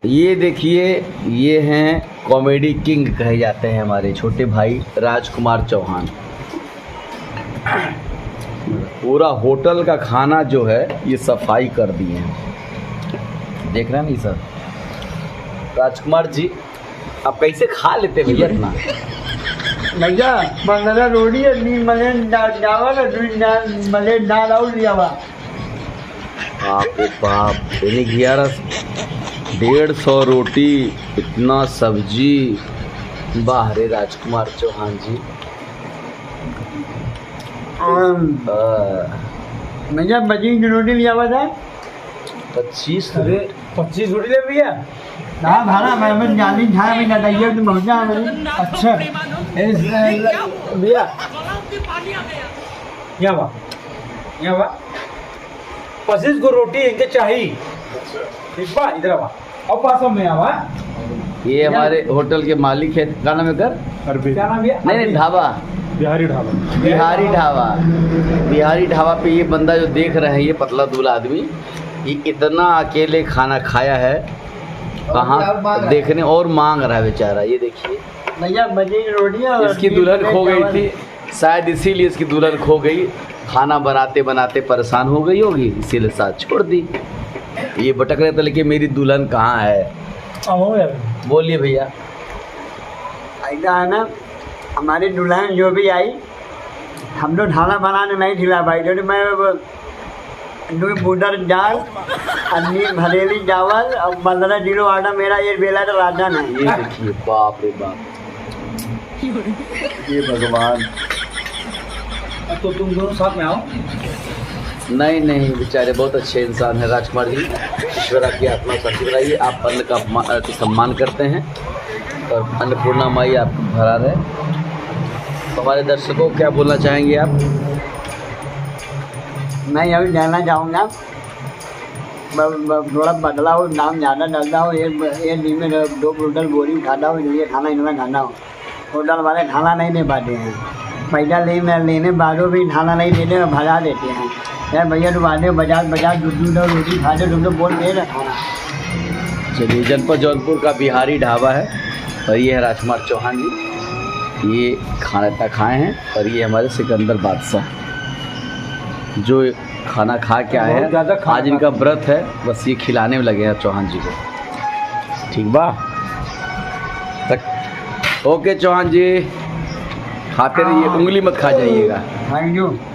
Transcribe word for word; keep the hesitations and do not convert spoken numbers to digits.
ये देखिए, ये हैं comedy king कहे जाते हैं हमारे छोटे भाई राजकुमार चौहान। पूरा होटल का खाना जो है, ये सफाई कर दिए हैं। देख रहे हैं ना ये सब? राजकुमार जी, आप कैसे खा लेते भैया इतना? भैया, पंद्रह रोटी है, नी मले ना, चावल है, नी ना, मले ना लाओ लिया बा। बाप रे बाप, यानी ग्यारह, डेढ़ सौ रोटी, इतना सब्जी। वाह रे राजकुमार चौहान जी। आम। आ। भैया, पच्चीस की रोटी लिया हुआ था। पच्चीस की अरे, रोटी? पच्चीस रोटी ले भैया। ना, भाड़ा मैं, मैं जानी था, मैं ना दैया तो पहुंचा मैं। अच्छा। ए, भैया। यहाँ बा, यहाँ बा। पच्चीस गो रोटी इनके चाही। ठीक बा, इधर बा। और पास में आवा। ये हमारे होटल के मालिक है, का नाम है कर? अरविंद। क्या नाम भैया? नहीं, नहीं, अरविंद। ढाबा। बिहारी ढाबा। बिहारी ढाबा। बिहारी ढाबा पे ये बंदा जो देख रहे हैं, ये पतला दुबला आदमी, ये इतना अकेले खाना खाया है, कहाँ देखने, और मांग रहा है बेचारा। ये देखिए, भैया, बनी रोटी और इसकी दुल्हन खो गई थी, शायद इसीलिए इसकी दुल्हन खो गई। खाना बनाते बनाते परेशान हो गई होगी, इसीलिए साथ छोड़ दी। ये भटक रहे थे, लेकिन मेरी दुल्हन कहाँ है? अब हो गया। बोलिए भैया। ऐसा है ना, हमारी दुल्हन जो भी आई, हम लोग खाना बनाने नहीं खिला पाई, क्योंकि मैं वो दो बूंदर दाल, अन्नी भरेली चावल और पन्द्रह किलो आटा, मेरा एक बेला तो राशन है। ये देखिए, बाप रे बाप। हे भगवान। अब तो तुम दोनों साथ में आओ। नहीं, नहीं, बेचारे बहुत अच्छे इंसान हैं राजकुमार जी। ईश्वर आपकी आत्मा शांति कराइए। आप अन्न का अपमा-, अ, सम्मान करते हैं और अन्नपूर्णा माई आपको भरा रहे। तो हमारे दर्शकों को क्या बोलना चाहेंगे आप? मैं यही कहना चाहूँगा, ब-, ब-, थोड़ा बदलाव, दाम ज्यादा डालता हो, एक, एक दिन में दो क्विंटल बोरी उठाता हो, ये खाना इतना खाना हो। होटल वाले खाना नहीं दे पाते हैं, पैसा लेने, लेने बादो भी खाना नहीं देते और भगा देते हैं। यार भैया, तुम आते हो बाजार, बाजार दो, दो, दो रोटी खाते हो, तुम तो बोल दे रहे खाना। चलिए, जनपद जौनपुर का बिहारी ढाबा है और ये है राजकुमार चौहान जी। ये खाना इतना खाए हैं और ये हमारे सिकंदर बादशाह जो खाना खा के आए हैं। बहुत ज्यादा खाना आज इनका व्रत है, बस ये खिलाने में लगे हैं चौहान जी को। ठीक बा? तक, ओके चौहान जी, खाते रहिए, हाँ। उंगली मत खा जाइएगा। Thank you।